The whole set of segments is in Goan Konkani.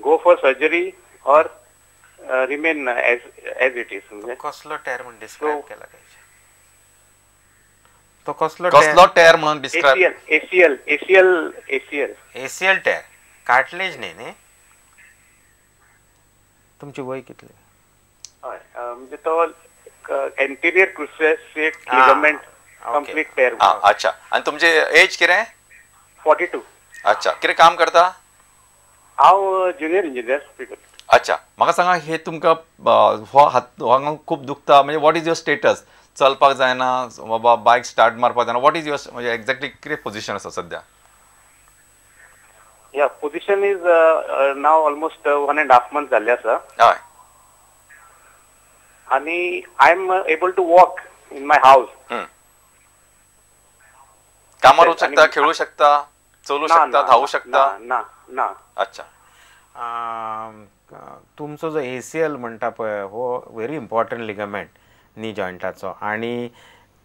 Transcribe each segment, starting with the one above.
Go for surgery or remain as it is. कसलो टेर म्हण डिस्क्रायब केला काय तो? कसलो कसलो टेर म्हणून describe? ACL ACL ACL ACL tear, cartilage न्ही न्ही. तुमची वय कितली? हय, म्हणजे तो anterior cruciate ligament complete tear. अच्छा, आणि तुमचे एज कितें? 42. अच्छा, कितें काम करता? हांव ज्युनियर इंजिनियर. अच्छा, म्हाका सांगा हे तुमकां हो हात हांगा खूब दुखता, म्हणजे what is your status? चलपाक जायना बाबा, बायक स्टार्ट मारपाक जायना, what is your म्हणजे एक्झॅक्टली कितें पोझिशन आसा सध्या? या position is now almost 1.5 month जाल्ले आसा. हय. आनी I am able to walk in my house. कामार वचूं शकता, खेळू शकता, चलू शकता, धावू शकता? ना ना. अच्छा, तुमचो जो ACL म्हणटा पळय हो व्हेरी इम्पॉर्टंट लिगमेंट नी जॉयंटाचो, आनी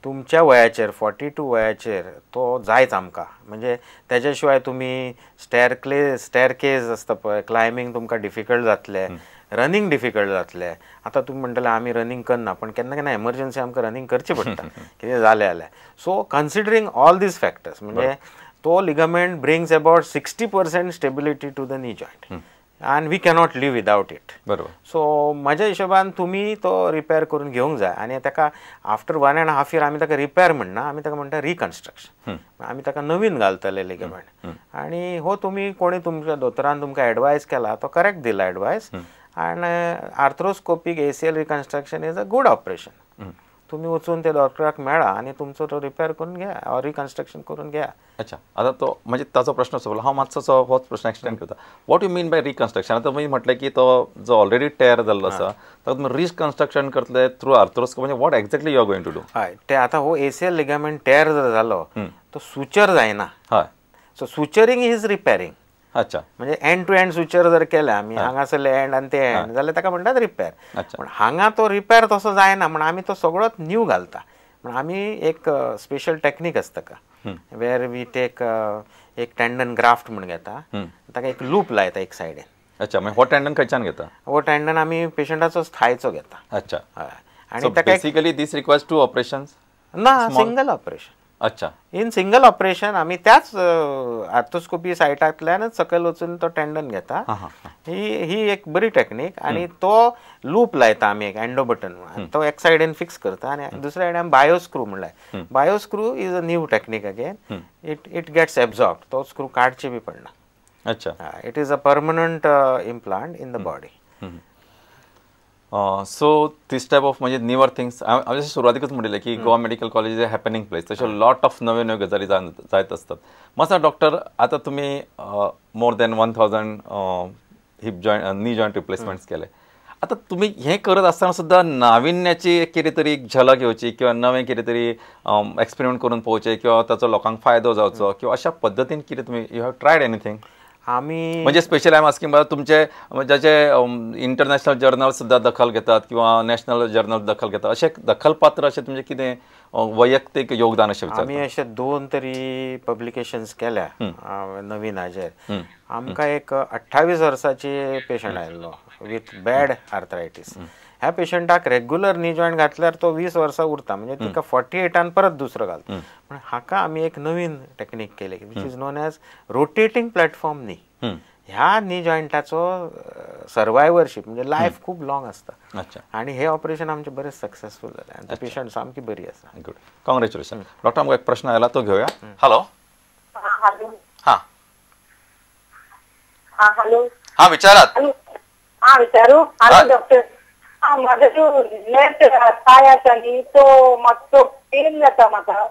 तुमच्या वयाचेर 42 वयाचेर तो जायच आमकां. म्हणजे तेज्या शिवाय तुमी स्टॅरकेज आसता पळय, क्लायबींग तुमकां डिफिकल्ट जातलें, रनिंग डिफिकल्ट जातलें. आतां तुमी म्हणटले आमी रनिंग करना, पण केन्ना केन्ना एमर्जन्सी आमकां रनिंग करची पडटा कितें जालें जाल्यार. So considering all these factors, म्हणजे तो ligament brings about 60% stability to the knee joint and we cannot live without it. बरोबर. सो म्हज्या हिशोबान तुमी तो रिपेर करून घेवंक जाय. आनी ताका आफ्टर 1.5 year आमी ताका रिपेर म्हणना, आमी ताका म्हणटा रिकन्स्ट्रक्शन. आमी ताका नवीन घालतले लिगमेंट. आनी हो तुमी कोणी तुमच्या दोतोरान तुमकां एडवायस केला तो करेक्ट दिला एडवायस. आनी arthroscopic ACL reconstruction is a good operation. तुमी वचून त्या डॉक्टराक मेळा आनी तुमचो तो रिपेर करून घ्या ऑर रिकन्स्ट्रक्शन करून घ्या. अच्छा, आतां तो म्हणजे ताचो प्रश्न सोंपलो. हांव मातसो होच प्रश्न एक्सटेंड करता. What you mean by reconstruction? आतां तुमी म्हटलें की तो जो ऑलरेडी टेर जाल्लो आसा ताका तुमी रिकन्स्ट्रक्शन करतले थ्रू आर्थ्रोस्कोप, म्हणजे what exactly you are going to do? हय, ते आतां हो ACL ligament टेर जर जालो तो सुचर जायना. हय, सो सुचरींग is repairing. अच्छा, म्हणजे एंड टू एंड सुचर जर केलें आमी, हांगासरले एंड आनी ते एंड जाल्यार ताका म्हणटात रिपेर. पूण हांगा तो रिपेर तसो जायना म्हण आमी तो सगळोच न्यू घालता. म्हण आमी एक स्पेशल टॅक्नीक आसता ताका, वेर we take एक टेंडन ग्राफ्ट म्हण घेता, ताका एक लूप लायता एक सायडीन. अच्छा, मागीर हो टेंडन खंयच्यान घेता? हो टेंडन आमी पेशंटाचो थायचो घेता. अच्छा, हय. आनी ताका बेसिकली this requires 2 operations? ना, सिंगल ऑपरेशन. अच्छा, इन सिंगल ऑपरेशन आमी त्याच आर्थ्रोस्कोपी सायटांतल्यानच सकयल वचून तो टेंडन घेता. ही एक बरी टॅक्नीक. आनी तो लूप लायता आमी एक एंडो बटन म्हणून, तो एक सायडीन फिक्स करता आनी दुसऱ्या सायडीन बायोस्क्रू म्हणल्यार bioscrew is a new technique again. It gets absorb, तो स्क्रू काडचे बी पडना. अच्छा, it is a permanent implant in the body. So this type of म्हणजे न्यूअर थिंग्स, हांवें सुरवातीकच म्हणिल्लें की Goa medical college is a happening place, तशें लॉट ऑफ नव्यो नव्यो गजाली जायत आसतात. मातसो डॉक्टर, आतां तुमी more than 1000 hip joint knee joint replacements केले. आतां तुमी हें करत आसतना सुद्दां नाविन्याची कितें तरी एक झलक येवची किंवा नवें कितें तरी एक्सपेरिमेंट करून पळोवचें किंवा ताचो लोकांक फायदो जावचो किंवा अशा पद्दतीन कितें तुमी you have tried anything? आमी म्हणजे स्पेशल I am asking तुमचे जाचे इंटरनॅशनल जर्नल सुद्दां दखल घेतात किंवा नॅशनल जर्नल दखल घेतात, अशें दखलपात्र अशें तुमचें कितें वैयक्तीक योगदान अशें विचारता? आमी अशे 2 तरी पब्लिकेशन्स केल्या नवीन हाजेर. आमकां एक 28 वर्सांची पेशंट आयिल्लो विथ बॅड आर्थरायटीस. ह्या पेशंटाक रेग्युलर नी जॉयंट घातल्यार तो 20 वर्सां उरता, म्हणजे तिका 48 परत दुसरो घालता. पण हाका आमी एक नवीन टेक्नीक केली which is known as rotating platform knee. ह्या नी जॉयंटाचो सर्वायवरशीप म्हणजे लायफ खूब लॉंग आसता. आनी हे ऑपरेशन आमचें बरें सक्सेसफूल जालें आनी पेशंट सामकी बरी आसा. Good, congratulation. डॉक्टर, आमकां एक प्रश्न आयला तो घेवया. हॅलो. हां हॅलो. हां, विचारात. हां, विचारू. हॅलो डॉक्टर, हां, म्हाजो जो लेफ्ट पांय आसा न्ही तो मातसो पेन जाता म्हाका,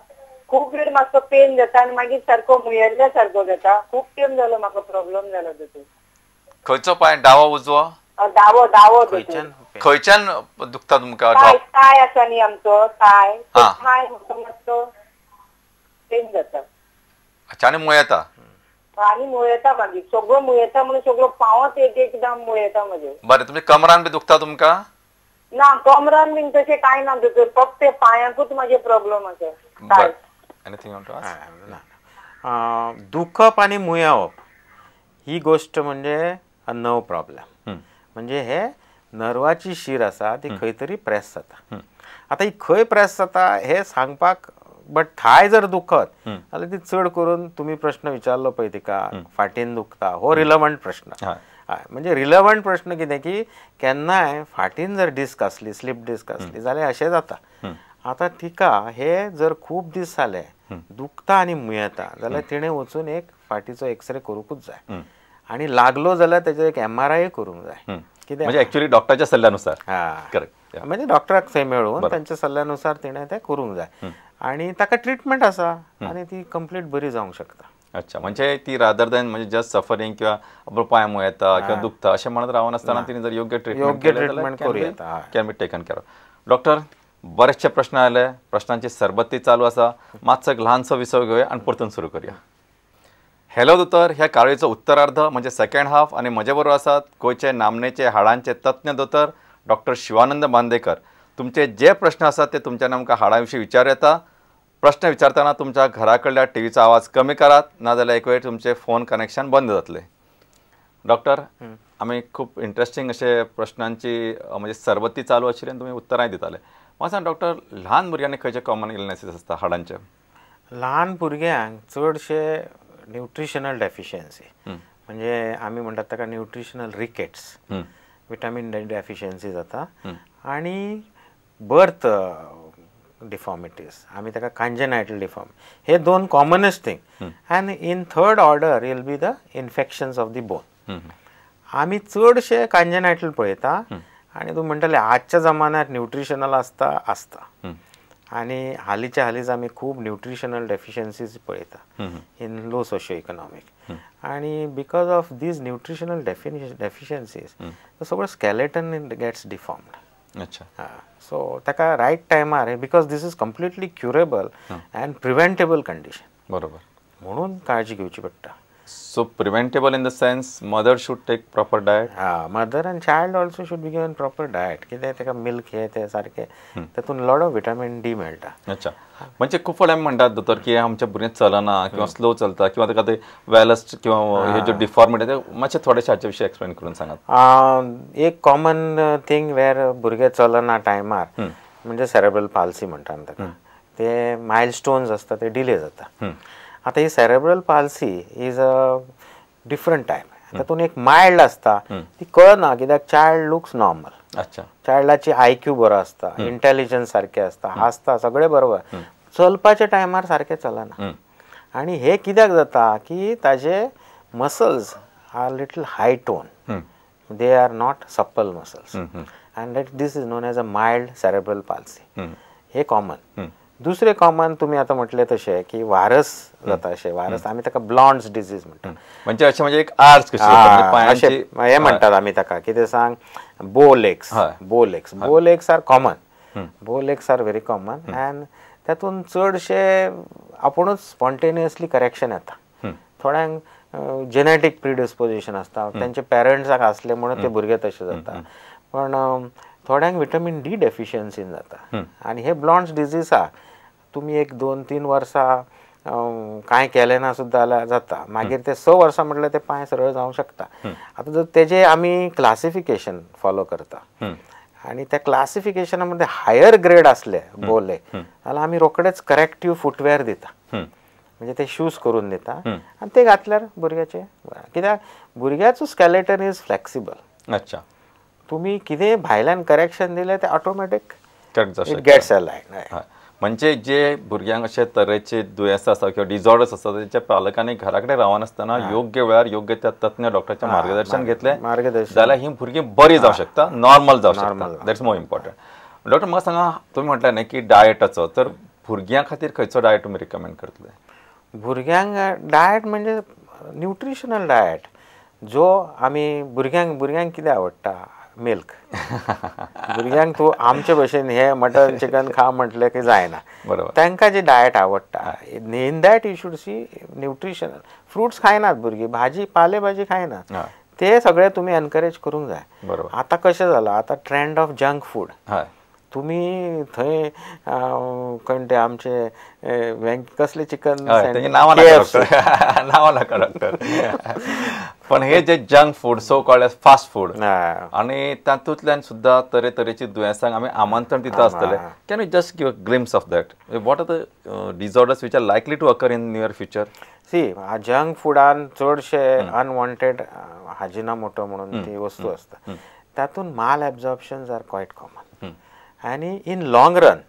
खूब वेळ मातसो पेन जाता आनी मागीर सारको मुयेल्ल्या सारको जाता. खूब टायम जालो म्हाका प्रॉब्लम जालो तातूंत. खंयचो पांय, डावो उजवो? डावो. डावो खंयच्यान दुखता तुमकां? थाय आसा न्ही आमचो थाय, थाय म्हाका मातसो पेन जाता. अच्छा, आनी मुयेता? आनी मुयेता, मागीर सगळो मुयेता म्हणून सगळो पांवच एक एकदां मुयेता म्हजे. बरें, तुमच्या कमरान बी दुखता तुमकां? ना, कमरान बीन तशें कांय ना दोतोर, फक्त पांयांकूच म्हाजे प्रॉब्लम आसा. ना, दुखप आनी मुयावप ही गोष्ट म्हणजे a nerve problem. म्हणजे हे नर्वाची शीर आसा ती खंय तरी प्रेस जाता. आतां ही खंय प्रेस जाता हे सांगपाक, बट थाय जर दुखत जाल्यार ती चड करून तुमी प्रश्न विचारलो पळय तिका फाटीन दुखता, हो रिलवंट प्रश्न. हय, म्हणजे रिलवंट प्रश्न कितें की केन्नाय फाटीन जर डिस्क आसली, स्लीप डिस्क आसली जाल्यार अशें जाता. आतां तिका हे जर खूब दीस जाले दुखता आनी मुयेता जाल्यार तिणें वचून एक फाटीचो एक्सरे करूंकूच जाय आनी लागलो जाल्यार तेजेर एक MRI करूंक जाय. कितें म्हणजे एक्चुअली डॉक्टराच्या सल्ल्यानुसार. हां, म्हणजे डॉक्टराक थंय मेळून तांच्या सल्ल्यानुसार तिणें तें करूंक जाय आनी ताका ट्रिटमेंट आसा आनी ती कंप्लीट बरी जावंक शकता. अच्छा, म्हणजे ती रादर दॅन म्हणजे जस्ट सफरिंग किंवा आपलो पांय मुयेता किंवा दुखता अशें म्हणत रावनासतना तिणें जर योग्य ट्रिटमेंट करूं येता, can be taken care of. Doctor, बरेचशे प्रश्न आयले, प्रश्नांची सरबत्ती चालू आसा. मातसो एक ल्हानसो विसव घेवया आनी परतून सुरू करूया. हॅलो दोतोर ह्या काळेचो उत्तरार्ध म्हणजे सेकंड हाफ आनी म्हजे बरोबर आसात गोंयचे नामनेचे हाडांचे तज्ञ दोतोर डॉक्टर शिवानंद बांदेकर. तुमचे जे प्रश्न आसात ते तुमच्यान आमकां हाडां विशीं विचारूं येता. प्रश्न विचारतना तुमच्या घरा कडल्या टीव्हीचो आवाज कमी करात, नाजाल्यार एक वेळ तुमचे फोन कनेक्शन बंद जातले. डॉक्टर, आमी खूब इंट्रस्टींग अशे प्रश्नांची म्हणजे सरबत्ती चालू आशिल्ली आनी तुमी उत्तरांय दिताले. म्हाका सांग डॉक्टर, ल्हान भुरग्यांनी खंयचे कॉमन इलनेसीस आसता हाडांचे? ल्हान भुरग्यांक चडशे न्युट्रिशनल डेफिशियन्सी, म्हणजे आमी म्हणटात ताका न्युट्रिशनल रिकेट्स, विटामीन डेफिशियन्सी जाता आनी बर्थ डिफॉर्मिटीज, आमी ताका कंजेनायटल डिफॉर्म, हे दोन commonest thing. And in third order will be the infections of the bone. आमी चडशे कंजेनायटल पळयता आनी तूं म्हणटले आजच्या जमान्यात न्युट्रिशनल आसता आसता आनी हालींच्या हालींच आमी खूब न्युट्रिशनल डेफिशियन्सीज पळयता इन लो सोशियो इकनॉमीक आनी because of these nutritional deficiencies सगळो स्केलेटन गेट्स डिफॉर्म्ड. अच्छा, सो ताका रायट टायमार, because this is completely curable and preventable condition. बरोबर, म्हणून काळजी घेवची पडटा. So preventable in the sense mother should take proper diet. हां, mother and child also should be given proper diet. कितें ताका मिल्क हे ते सारकें, तातूंत लॉट ऑफ विटामीन डी मेळटा. अच्छा, म्हणजे खूब फावटी आमी म्हणटात दोतोर की आमच्या भुरगें चलना किंवा स्लो चलता किंवा ताका ते वेलस्ट किंवा हे ज्यो डिफॉर्मिटी ते मातशें थोडेशें हाचे विशीं एक्सप्लेन करून सांगात. एक कॉमन थिंग वेर भुरगें चलना टायमार म्हणजे सेरेब्रल पाल्सी म्हणटा आमी ताका, ते मायलस्टोन्स आसता ते डिले जाता. आतां ही cerebral palsy is a different type. तातूंत एक मायल्ड आसता ती कळना कित्याक चायल्ड लुक्स नॉर्मल. अच्छा, चायल्डाची IQ बरो आसता, इंटेलिजन्स सारकें आसता, हांसता सगळें बरोबर, चलपाच्या टायमार सारकें चलना. आनी हे कित्याक जाता की ताजे muscles are little high tone, they are not supple muscles and that this is known as a mild cerebral palsy. हे कॉमन. दुसरे कॉमन तुमी आतां म्हटलें तशें की वारस जाता, अशें वारस आमी ताका ब्लॉन्ड्स डिजीज म्हणटा. म्हणजे अशें म्हणजे एक आर्च कशी अशें हें म्हणटात आमी ताका, कितें सांग, bow legs. Bow legs, bow legs are common, bow legs are very common and तातूंत चडशे आपुणूच स्पॉन्टेनियसली करेक्शन येता. थोड्यांक जेनेटीक प्रिडिस्पोजिशन आसता, तांचे पेरंट्साक आसले म्हणून ते भुरगे तशे जाता, पण थोड्यांक विटामीन डी डेफिशियन्सीन जाता. आनी हे ब्लॉन्ड्स डिजीज आहा, तुमी 1 2 3 वर्सां कांय केलें ना सुद्दां जाल्यार जाता, मागीर ते 6 वर्सां म्हटल्यार ते पांय सरळ जावंक शकता. आतां जर तेजें आमी क्लासिफिकेशन फॉलो करता आनी त्या क्लासिफिकेशना मध्ये हायर ग्रेड आसले बोले जाल्यार आमी रोखडेच करेक्टीव फुटवेअर दिता, म्हणजे ते शूज करून दिता आनी ते घातल्यार भुरग्याचे, कित्याक भुरग्याचो स्केलेटन is flexible. अच्छा, तुमी कितें भायल्यान करेक्शन दिलें ते ऑटोमॅटीक it gets align. म्हणजे जे भुरग्यांक अशे तरेचे दुयेंस आसा किंवा डिजॉर्डर्स आसा तेच्या पालकांनी घरा कडेन रावनासतना योग्य वेळार योग्य त्या तज्ञ डॉक्टराचें मार्गदर्शन घेतलें जाल्यार ही भुरगीं बरी जावं शकता, नॉर्मल जावं शकता. That's more important. Doctor म्हाका सांगा, तुमी म्हटलें न्ही की डायटाचो, तर भुरग्यां खातीर खंयचो डायट तुमी रिकमेंड करतले? भुरग्यांक डायट म्हणजे न्युट्रिशनल डायट, जो आमी भुरग्यांक भुरग्यांक कितें आवडटा, मिल्क. भुरग्यांक तूं आमचे भशेन हे मटन चिकन खा म्हटलें की जायना, तांकां जी डायट आवडटा in that you should see nutritional. Fruits खायनात भुरगीं, भाजी पाले भाजी खायनात, ते सगळे तुमी एनकरेज करूंक जाय. आतां कशें जालां, आतां ट्रेंड ऑफ जंक फूड, तुमी थंय कोण ते आमचे कसले चिकन नांवां नाका डॉक्टर, पण हे जे junk food, so called as fast food, आणि तातूंतल्यान सुद्दां तरेतरेची दुयेंसांक आमी आमंत्रण दिता आसतले. Can you just give a glimpse of that, what are the disorders which are likely to occur in near future? C, junk Fudan चडशे अनवॉन्टेड हाजिनामोटो म्हणून ती वस्तू आसता. तातूंत malabsorptions are quite common आनी in long run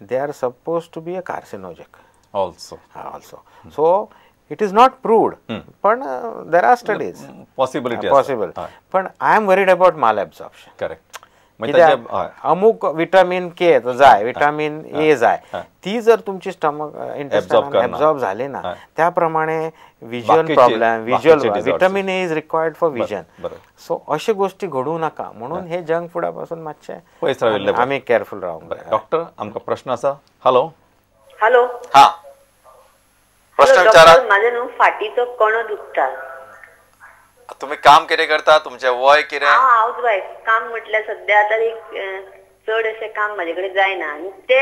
they are suppose to be a carcinogenic also. Also. So it is not proved, पण there are studies. Possibility. Possible, पण I am worried about malabsorption. Correct, म्हणजे कित्याक अमुक विटामीन के जाय, विटामीन ए जाय, ती जर तुमची स्टमक Absorb करना. एब्झॉर्ब झाली ना, त्याप्रमाणे विज्युअल प्रॉब्लेम, बाकीचे visual, disorders. Vitamin A is required for vision. So अश्यो गोष्टी घडूं नाका म्हणून हे जंक फुडा पासून मातशे पयस राविल्ले बरें. आमी केअरफूल रावंक जाय. डॉक्टर, आमकां प्रश्न आसा. हॅलो. हॅलो. हा, प्रश्न हॅलो विचारा. डॉक्टर, माझं न्हू फाटीचो कणो दुखता. तुम्ही काम कितें करता? तुमचें वय कितें? हांव हावज वायफ. काम म्हटल्यार सद्या आतां एक चड अशें काम म्हाजे कडेन जायना आनी ते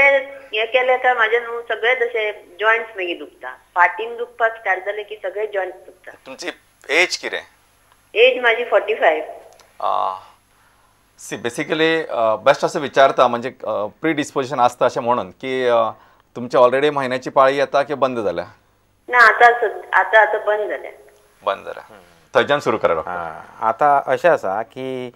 हे केले काय म्हाजे न्हू सगळे तशे जॉयंट्स मागीर दुखता. फाटीन दुखपाक स्टार्ट जाले की सगळे जॉयंट्स दुखता. तुमची एज कितें? एज माझी 45. सी, बेसिकली बेस्ट असं विचारता म्हणजे प्री डिस्पोजिशन आसता अशें म्हणून की तुमची ऑलरेडी म्हयन्याची पाळी येता की बंद जाल्या? ना, आतां आतां आतां बंद जाल्या. बंद जाल्या. थंयच्यान सुरू करा डॉक्टर. आतां अशें आसा की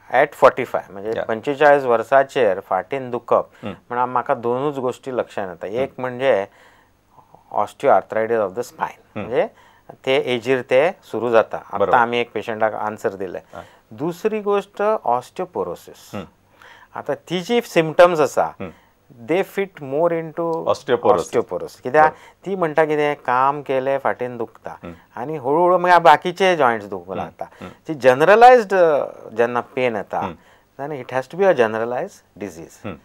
एट 45 म्हणजे 45 वर्साचेर फाटीन दुखप म्हण म्हाका दोनूच गोश्टी लक्षात येता. एक म्हणजे osteo arthritis of the spine, म्हणजे ते एजीर ते सुरू जाता. आतां आमी एक पेशंटाक आन्सर दिले. दुसरी गोश्ट ऑस्टियोपोरोसिस. आतां ती जी सिमटम्स आसा, they fit more into osteoporosis. Osteoporosis, कित्याक ती म्हणटा कितें, काम केलें फाटीन दुखता आनी हळू हळू मागीर बाकीचे जॉयंट्स दुखूंक लागता. ती जनरलायज्ड जेन्ना पेन येता तेन्ना it has to be a generalized disease.